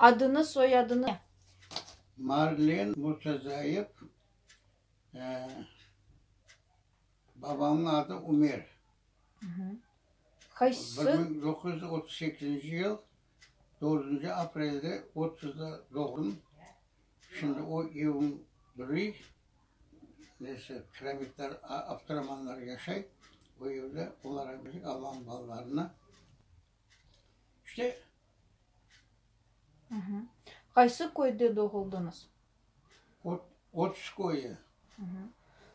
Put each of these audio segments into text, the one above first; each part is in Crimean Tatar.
Adını, soyadını. Marlen Murtazayev, babamnıñ adı Ümer. Qaysı? 1938 yıl dördünci aprelde Otuzda doğdum. Şimdi o evim duruy. Neyse, Piramidler, Abduramanlar yaşay o evde. Olara berdik, Allanıñ balalarına. İşte. Qaysı köyde doğuldıñız? 30 köyü.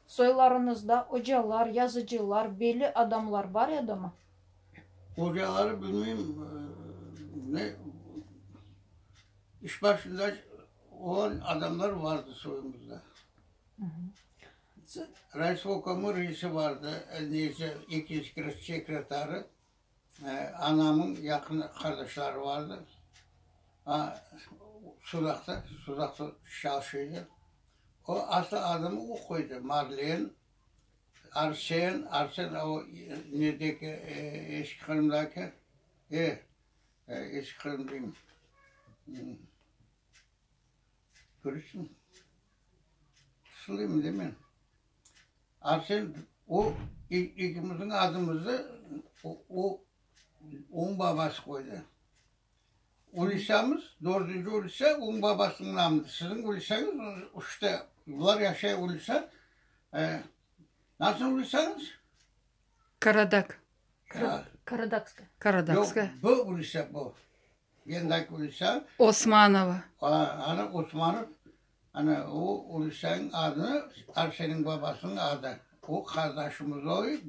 Soylarıñızda ocalar, yazıcılar, belli adamlar bar edimi? Ocaları bilmeyim, ne, iş başında olğan adamlar vardı soyumızda. Rayisvolkomnıñ reisi vardı, neyse, ekinci sekretarı. Anamıñ yaqın qardaşları vardı, Sudaqta, Sudaqta çalışıydı. O, aslı adımı o qoydı, Marlen, Arsen, Arsen o nedeki, Eski Qırımdaki, e, Eski Qırım deyim, köresiñ, sılıyım da men. Arsen, o, ekimizniñ adımızı o, onıñ babası qoydı. Ulisamız, dördünci ulisa, onıñ babasınıñ namıdır. Siziñ ulisañız üçte, bular yaşay ulisa. Nasıl ulisañız? Karadak. Karadakskaya. Karadakskaya. Yoq, bu ulisa, bu. Yendaki ulisa. Osmanova. Ana, Osmanov. Ana, o ulisanıñ adını Arsenniñ babasınıñ adı. O qardaşımız oy,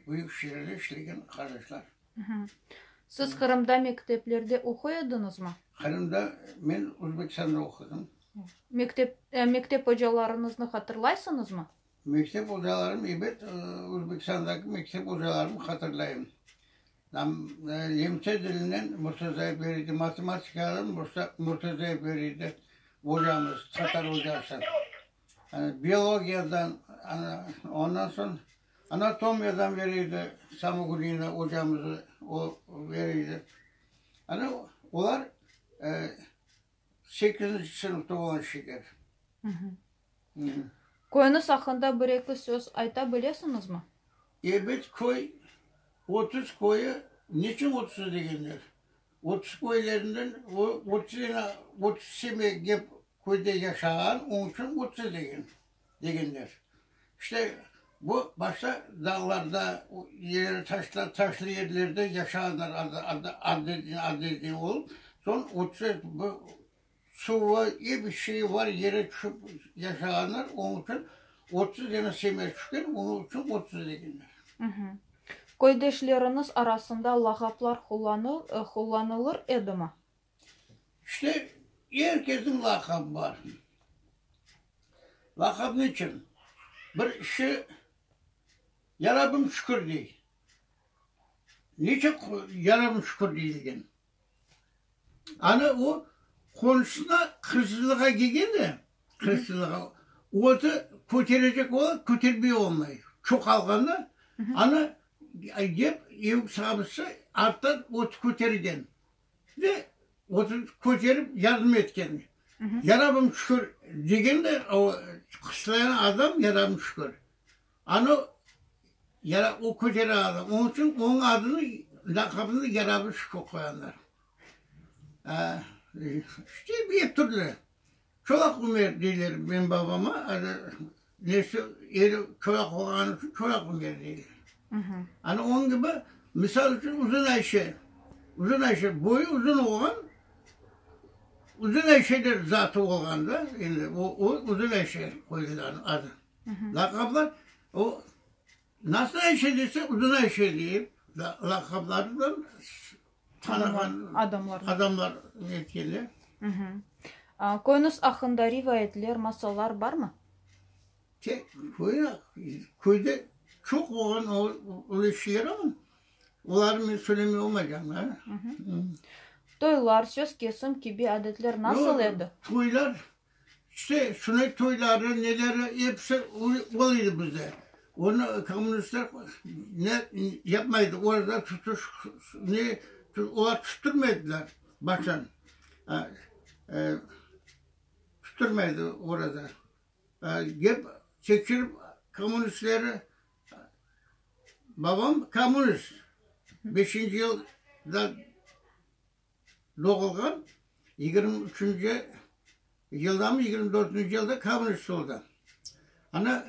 büyük şiirler işlegen qardaşlar. Siz Qırımda mekteplerde oquy ediñizmi? Qırımda men Özbekistanda oqudım. Mektep, mektep ocalarıñıznı hatırlaysıñızmı? Mektep ocalarım, ebet, Özbekistandaki mektep ocalarımı hatırlayım. Nemse dilinden Murtazayev beriydi, matematikadan Murtazayev beriydi ocamız, tatar ocası. Biologiyadan, ondan soñ anatomiyadan beriydi Samogulina ocamız, o beriydi. Ana olar sekizinci sınıfta olğan şeker. Köyüñiz aqqında bir-eki söz ayta bilesiñizmi? Ebet, köy, 30 köyü, niçün 30 degenler? 30 köylerinden 30 dene, 30 seme kep köyde yaşağan, onıñ içün 30 degen, degenler. İşte, bu başta dağlarda, yer, taşlar, taşlı yerlerde yaşağanlar adı, adı, adı, adı olıp, soñ 30 bu Suvı, er bir şeyi bar yere tüşip yaşağanlar, onıñ içün 30 dene semer tüşken, onıñ içün 30 degenler. Köydeşleriñiz arasında lağaplar qullanılır edimi? İşte, er kesniñ lağabı bar. Lağap niçün? Bir kişi, Yarabbim şükür dey. Niçün Yarabbim şükür deyilgen? Ana o qonşusına hırsızlığa kelgen de, hırsızlığa, otı köterecek ola, kötermey olmay. Çoq alğanda, ana dep ev saibisi arttan otı kötergen ve otı köterip yardım etken. Yarabbim şükür degen de, o qıslayan adam Yarabbim şükür. Anı Yara o kötere adam. Onıñ içün onıñ adını, laqabını Yarabı Şükür qoyğanlar. İşte bir türlü. Çolaq Ümer deyler menim babama. Nesi, eri çolaq olğanı içün Çolaq Ümer deyler. Ana onıñ kibi, misal içün, Uzun Ayşe. Uzun Ayşe, boyu uzun olğan, Uzun Ayşeler zatı olğan da, endi o, o Uzun Ayşe qoyulğan adı. Laqaplar, o, nasıl Ayşe dese, Uzun Ayşe deyip, laqaplarından tanığan adamlar, adamlar etkenler. Köyüñiz aqqında rivayetler, masallar barmı? Köy, köyde çoq olğan öyle şeyler amma, olarnı men söylemey olmaycam. Toylar, söz kesim kibi adetler nasıl edi? Toylar, İşte, sünnet toyları, neleri, episi ol edi bizde. Onı kommunistler ne yapmaydı, oraza tutuş, ne, olar tutturmaydılar baştan. Tutturmaydı oraza. Gep tekşirip kommunistleri, babam kommunist, beşinci yılda doğulğan, 23-nci yıldamı, 24-nci yılda kommunist oldı. Ana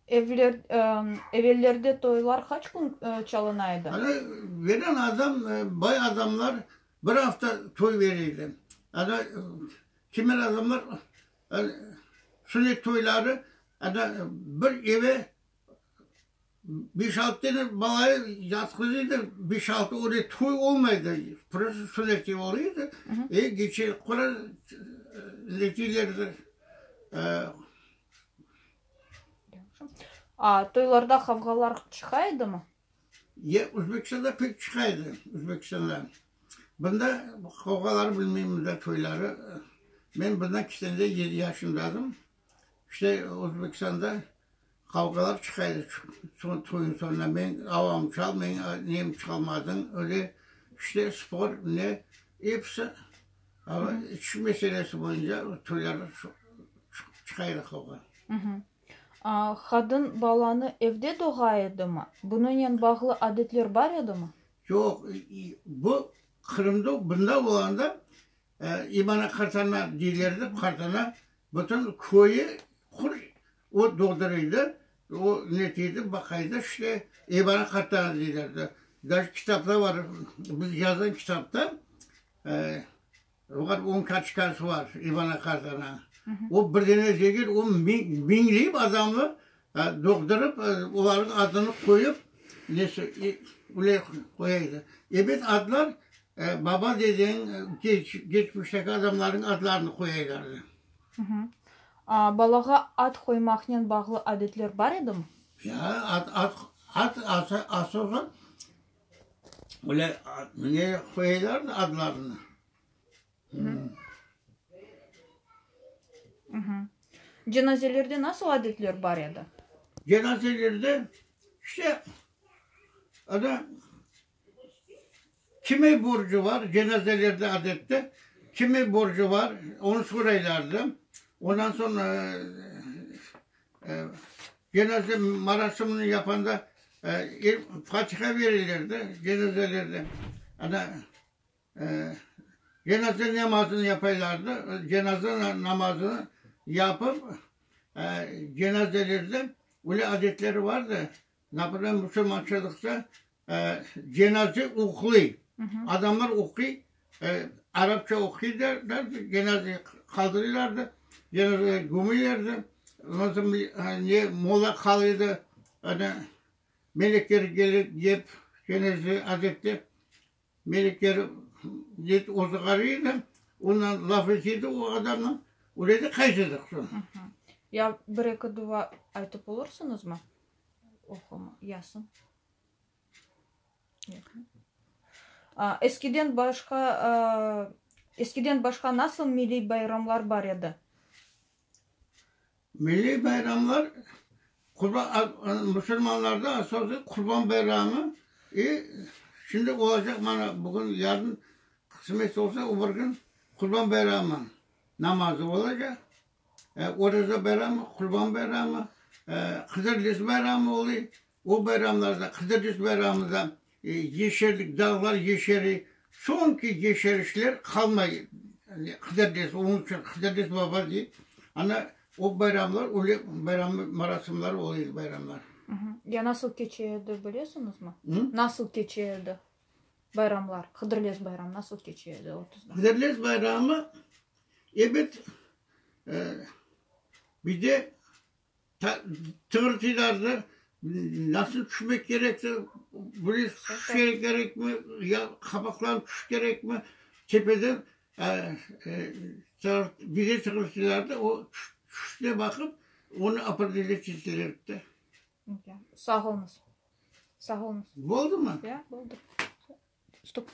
Evler, evellerde toylar qaç kün çalına edi? Ana, veren adam, bay adamlar bir afta toy bere edi. Ana, kimer adamlar sünnet toyları, ana, bir eve Beş-altı tane balayı yatqızıydı, beş-altı öyle toy olmaydı, prosto sünnet oluyordı. E, keçe qora neticelerdi. A toylarda qavğalar çıqa edimi? Ya, Özbekistanda pek çıqa edi, Özbekistanda. Bunda qavğaları bilmeyim, bunda toyları. Men bundan kiçkende yedi yaşındadım. İşte, Özbekistanda Qavğalar çıqa edi toyun soñunda, men avamı çal, men nemi çalmadıñ, öyle işte spor, ne, episi şu meselesi boyunca toylarda çıqa edi qavğa. Qadın balanı evde doğa edimi? Bunıñnen bağlı adetler bar edimi? Yoq, bu Qırımda bunda olğanda İmana qartana deyler edi, qartana bütün köyü qur O doğdurıydı, o netiydi, baqaydı, işte, Ebana qartana deylerdi. Daje kitapta bar, biz yazğan kitapta, olar onıñ kartoçkası bar, İbana qartana. O bir dene degil, o biñleyip adamnı doğdurıp, olarnıñ adını qoyıp, nesi, öyle qoya edi. Ebet, adlar baba, dedeniñ, keçmişteki adamlarnıñ adlarını qoyaylardı. Balağa ad qoymaqnen bağlı adetler bar edimi? Ya, ad, ad, ad asılğan, öyle ne qoyaylardı adlarını. Cenazelerde nasıl adetler bar edi? Cenazelerde, işte, ana, Kime borcu var, cenazelerde adette kime borcu var, onı soraylardı. Ondan soñ cenaze marasimini yapanda fatiha verilirdi cenazelerde. Ana, cenaze namazını yapaylardı. Cenaze namazını yapıp, cenazelerde öyle adetleri vardı. Naprimer, musulmançılıqta cenaze oquy, adamlar oquy, arapça oquylar, cenaze qaldırırlardı, cenaze gömülerdi, ondan soñ ne molla qalıydı, ana, melekler kelip, dep, cenaze adette melekler ozğarıydı, ondan laf etedi o adamnıñ, öyle de qaytadıq soñ. Ya bir-eki dua aytıp olursıñızmı? Oquma, yazsın. Eskiden başqa, eskiden başqa nasıl milliy bayramlar bar edi? Milliy bayramlar, qurban, musulmanlarda asosiy Qurban bayramı, i şimdi olacaq mana bugün, yarın qısmet olsa, o bir kün Qurban bayramı namazı olacaq. Oraza bayramı, Qurban bayramı, Qıdırlez bayramı oluy. O bayramlarda, Qıdırlez bayramında yeşerlik, dağlar yeşere, soñki yeşerişler qalmay Qıdırlez, onıñ içün Qıdırlez baba dey. Ana, o bayramlar, öyle bayram merasimler oluy bayramlar. Ya nasıl keçe edi, bilesiñizmi? Nasıl keçe edi bayramlar, Qıdırlez bayramı nasıl keçe edi otuzda? Qıdırlez bayramı Ebet, bizde tığırtılardı, nasıl tüşmek kerekti, buraya tüşmek kerekmi, ya qapaqlanıp tüşmek kerekmi, tepeden bize tığırtılardı, o tüşüne baqıp, onı opredelить etelerdi. Sağ oluñız. Sağ oluñız. Boldumı? Ya, boldı. Stop.